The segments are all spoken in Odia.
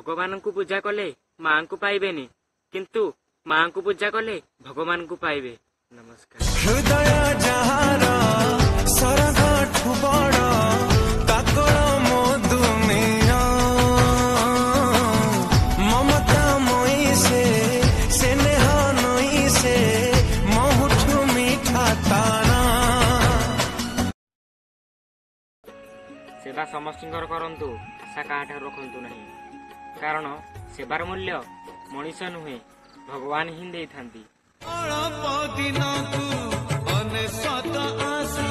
ଭଗବାନଙ୍କୁ ପୂଜା କଲେ ମାଙ୍କୁ ପାଇବେନି, କିନ୍ତୁ ମାଙ୍କୁ ପୂଜା କଲେ ଭଗବାନଙ୍କୁ ପାଇବେ। ନମସ୍କାର। ହୃଦୟ ଯାହାର ସରଗଠୁ ବଡ଼, କାକଳ ମୋ ଦୁନିଆ। ମମତା ମୟୀ ସେ, ସ୍ନେହ ନଈ ସେ, ମହୁଠୁ ମିଠା ତାରା। ସେବା ସମସ୍ତଙ୍କର କରନ୍ତୁ, ଆଶା କାହାଠାରୁ ରଖନ୍ତୁ ନାହିଁ, କାରଣ ସେବାର ମୂଲ୍ୟ ମଣିଷ ନୁହେଁ, ଭଗବାନ ହିଁ ଦେଇଥାନ୍ତି। ଅଳପ ଦିନକୁ ଅନେଶତ ଆଶା,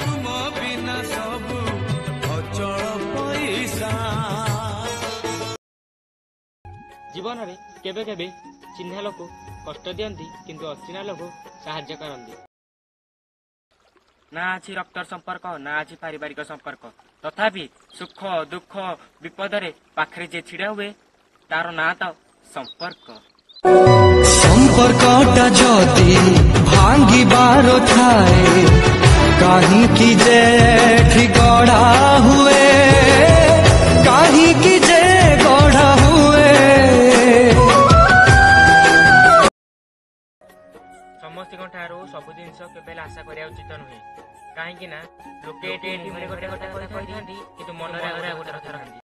ତୁମ ବିନା ସବୁ ଅଚଳ ପଇସା। ଜୀବନରେ କେବେ କେବେ ଚିହ୍ନା ଲୋକ କଷ୍ଟ ଦିଅନ୍ତି, କିନ୍ତୁ ଅଚିହ୍ନା ଲୋକ ସାହାଯ୍ୟ କରନ୍ତି। ନା ଅଛି ରକ୍ତର ସମ୍ପର୍କ, ନା ଅଛି ପାରିବାରିକ ସମ୍ପର୍କ, ତଥାପି ସୁଖ ଦୁଃଖ ବିପଦରେ ପାଖରେ ଯିଏ ଛିଡ଼ା ହୁଏ ତାର ନାଁ ତ ସମ୍ପର୍କ। ସମ୍ପର୍କଟା ଯଦି ଭାଙ୍ଗିବାର ଥାଏ, କାହିଁକି ଯେ ଏଠି ଗଢ଼ା ହୁଏ? କାହିଁକି ଯେ ଗଢ଼ା ହୁଏ? ସମସ୍ତଙ୍କ ଠାରୁ ସବୁ ଜିନିଷ କେବେ ହେଲେ ଆଶା କରିବା ଉଚିତ ନୁହେଁ, କାହିଁକି ନା ଲୋକେ ଏଠି ମୁହଁରେ ଗୋଟେ କଥା କହିଥାନ୍ତି, କିନ୍ତୁ ମନରେ ଆଉ ଗୋଟେ କଥା ରଖନ୍ତି।